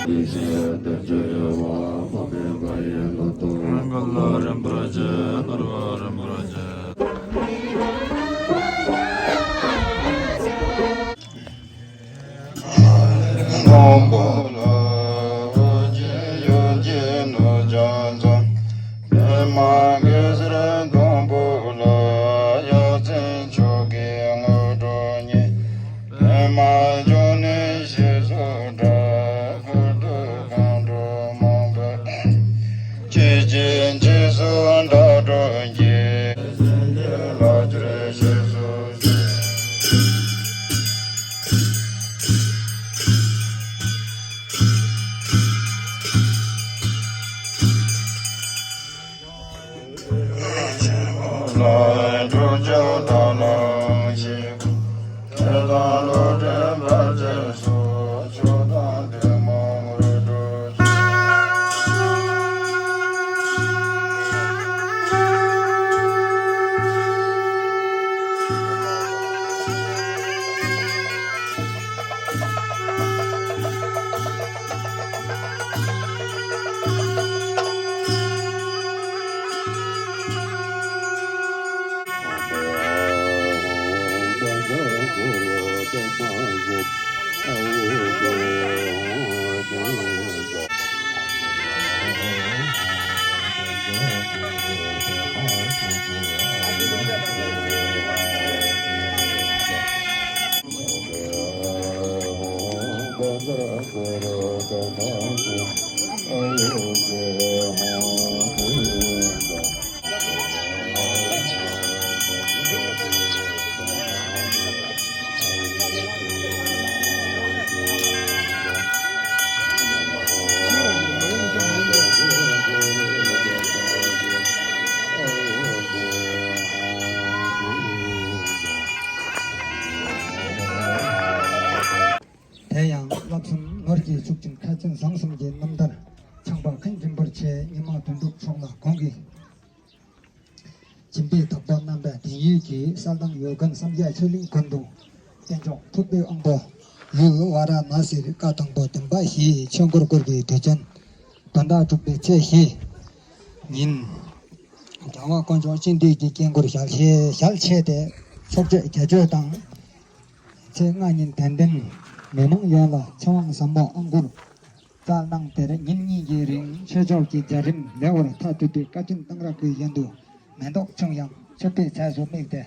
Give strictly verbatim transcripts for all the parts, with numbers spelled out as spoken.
ཡེ་ཤེས་བདེ་སྤྱོད་རེ་བ་མ་སྨིན་པ་ཡི་ལོ་ཏོག་རང་གི་ལ་རིན་པོ་ཆེ་ནོར་བ་རིན་པོ་ཆེ། མགོན་པོ་ལ་རྗེ་ཡོན་ཏན་ནོར་ལྕགས་འཛོམས། པདྨ་གེ་སར་སྡོང་པོ་ལ། ཡ་མཚན་མཆོག་གི་དངོས་གྲུབ་བརྙེས། པདྨ་འབྱུང་གནས་ཞེས་སུ་གྲགས། ཁུར་དུ་གང་འགྲོ་མང་པོས། ཅི་བྱེད་རྗེས་སུ་བདག་སྒྲུབ་ཀྱི། སེམས་ཅན་ལ་སྤྱོད་ཞེས་སུ་ཞུ། དེ་ཡང་བསླབ་གསུམ་ནོར་གྱིས་ཕྱུག་ཅིང་ཁ་ཆེམས་བཟང་གསུམ་གྱི་རྣམ་ཐར་ཚངས་པ་མཁན་རིན་པོ་ཆེ་ཉི་མ་དོན་གྲུབ་མཆོག་ལ་དགོངས་ཀྱི། སྦྱིན་པའི་བདག་པོ་རྣམ་པ་དོན་ཡོད་ཀྱི། གསལ་དྭངས་ཡུལ་དགོན་བསམ་རྒྱས་ཆོས་གླིང་དགོན་དུ། སྟེང་ཕྱོགས་ཐུབ་པའི་དབང་པོ་ཡུལ་ཝཱ་ར་ཎཱ་སིར་བཀའ་དང་པོ་བདུན་པ་བཞིའི་ཆོས་འཁོར་བསྐོར་བའི་དུས་ཆེན་དོན་དག་གྲུབ་པའི་ཚེས་བཞི་ཉིན། རྒྱལ་བ་དཀོན་མཆོག་སྤྱི་འདུས་ཀྱི་སྐྱབས་མགོན་ཞལ་ཞལ་ཕྱེ་སྟེ་ཚོགས་མཆོད་རྒྱ་མཆོད་དང་། ཚེས་ལྔ་ཉིན་དད་ལྡན་མི་མང་ཡོངས་ལ་ཆོས་དབང་ཟབ་མོ་ཨང་སྒུར་བསྩལ་གནང་སྟེ། ཉིན་གཉིས་ཀྱི་རིང་ཆོས་ཕྱོགས་ཀྱི་མཛད་རིམ་ལེགས་པར་མཐར་ཕྱིན་ཏེ། བཀའ་དྲིན་གཏང་རག་གི་ཡོན་དུ་མེ་ཏོག་ཆུང་ཡང་མཆོད་པའི་ཚལ་དུ་དམིགས་ཏེ།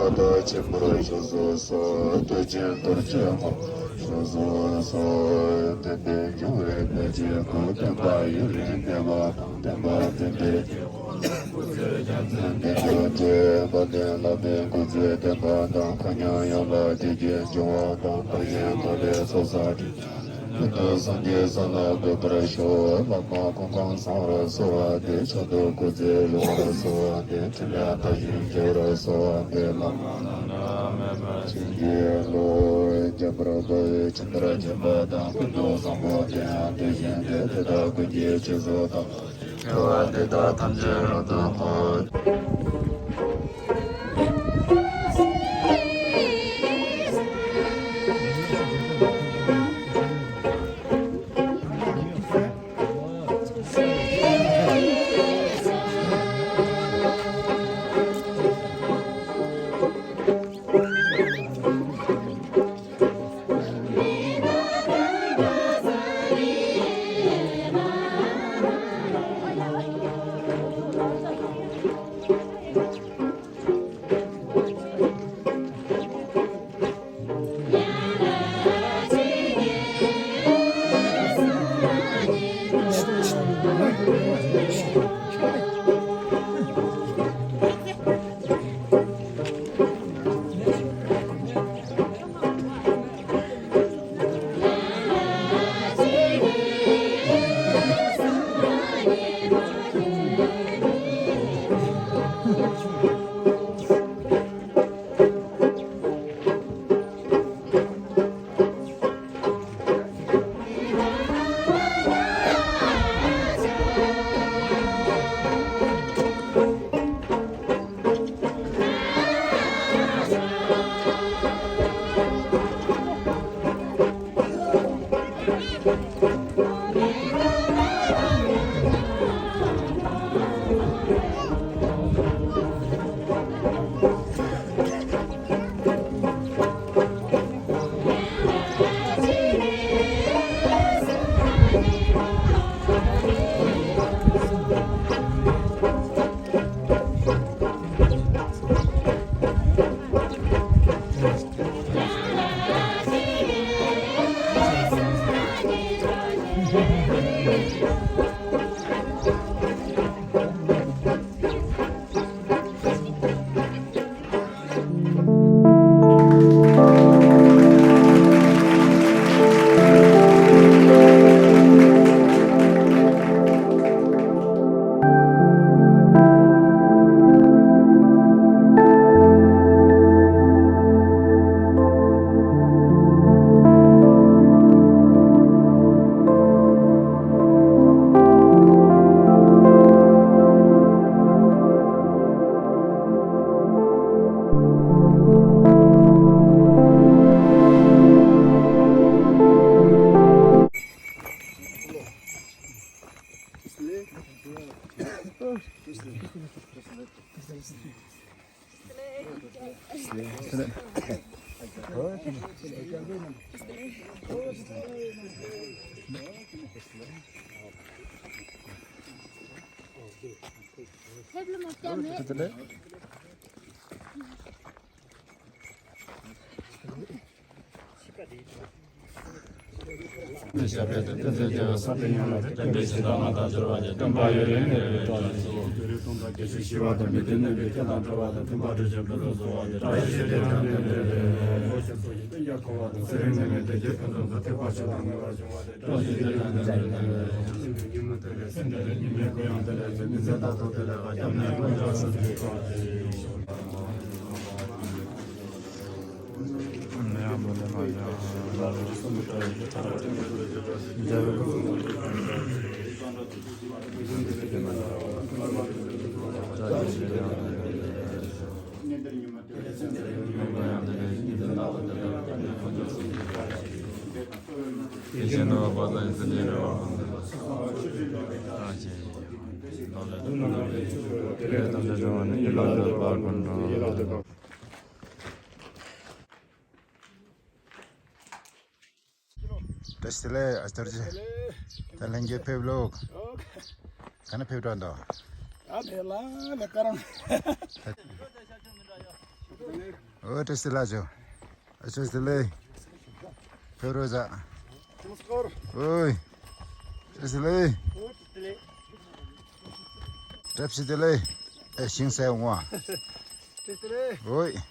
དང་ཆེན་པོར་བཞུགས་སུ་གསོལ། བདེ་ཆེན་རྡོ་རྗེ་མང་པོར་བཞུགས་སུ་གསོལ། བསྟན་པའི་འབྱུང་བའི་གནས་ཀྱི་སྐུ། སྟོན་པ་ཡུན་རིང་གནས་པ་དང་། བསྟན་པ་བསྟན་པའི་སྐུ་ཚེ་རྒྱ་མཚོའི་གཏིང་དུ་སྤེལ། དཔལ་ལྡན་བླ་མའི་སྐུ་ཚེ་བརྟན་པ་དང་། ཁོང་ཡང་ཡང་ལ་བདེ་སྐྱིད་འབྱུང་བ་དང་། བདག་གཞན་ཐམས་ཅད་ཚོགས་བསགས་ཀྱི། ཀུན་ཏུ་སངས་རྒྱས་ས་ལ་འགོད་པར་ཤོག། བླ་མ་སྐུ་ཁམས་བཟང་བར་གསོལ་བ་འདེབས། མཆོག་ཏུ་སྐུ་ཚེ་རིང་བར་གསོལ་བ་འདེབས། ཕྲིན་ལས་མཐར་ཕྱིན་རྒྱས་པར་གསོལ་བ་འདེབས། བླ་མ་བླ་ན་མེད་པར་བྱིན་གྱིས་རློབས། འཇམ་དཔལ་དཔའ་བོས་ཇི་ལྟར་མཁྱེན་པ་དང་། ཀུན་ཏུ་བཟང་པོ་དེ་ཡང་དེ་བཞིན་ཏེ། དེ་དག་ཀུན་གྱི་རྗེས་སུ་བདག་སློབ་ཅིང་། འགྲོ་བ་འདི་དག་ཐམས་ཅད་རབ་ཏུ་བསྔོ། ཞབས་པད་དང་ཕན་ཚུན་བརྩེ་བ་བསམ་པའི་ཡན་ལག་སྟོན་པའི་ཞིང་ཐོག་མ་དང་འབྱོར་བ་ཅན། སྟོན་པ་ཡུན་རིང་གནས་པའི་བཀྲ་ཤིས་ཤོག། དུས་རེ་སྟོང་དང་བརྒྱད་ཅུ་ཞི་བ་དང་། མི་མཐུན་གནོད་པའི་རྐྱེན་དང་བྲལ་བ་དང་། མཐུན་པ་དྲིན་ཆེན་ཕུན་སུམ་ཚོགས་པ་སྟེ། བཀྲ་ཤིས་ཤེས་རབ་ཀྱང་དེ་ལས་རེད། འོ་ཞེས་སོགས་ཀྱི་སྟོན་ཀྱང་གོ་བ་དང་། ཚེ་རིང་ནད་མེད་བདེ་སྐྱིད་ཕུན་སུམ་ཚོགས། ཐེག་པ་ཆོས་དང་མངོན་པར་འབྱུང་བ་སྟེ། བཀྲ་ཤིས་དེ་ལ་འདི་ལས་ལྡན་པའི་ཉིན་མོ་དེ་ལས་སེམས་དེ་ལས་ཉི་མའི་གུ་ཡངས་དེ་ལས་ཚེ་མི་འཛད་ལྟ་ཐོག་དེ་ལས་ཀ་སྐྱབས་གནས་ཀུན་ཀྱང་སེམས་ཀྱི་བཀའ་དེ། བཀྲ་ཤིས་བདེ་ལེགས། ཨ་ཅོར་ཇི། ད་ལྷན་རྒྱས་ཕེབས་ལོག། ག་ནས་ཕེབས་འགྲོ་འདུག། ཨ་ལེ་ལ་ལེ་ཀ་རང་། ཨོ་བཀྲ་ཤིས་བདེ་ལེགས་ཇོ། བཀྲ་ཤིས་བདེ་ལེགས། ཕེབས་རོགས་བྱ། ཨོའི། བཀྲ་ཤིས་བདེ་ལེགས། བཀྲ་ཤིས་བདེ་ལེགས། ཨེ་ཤིང་སའི་ངོ་། ཨོའི།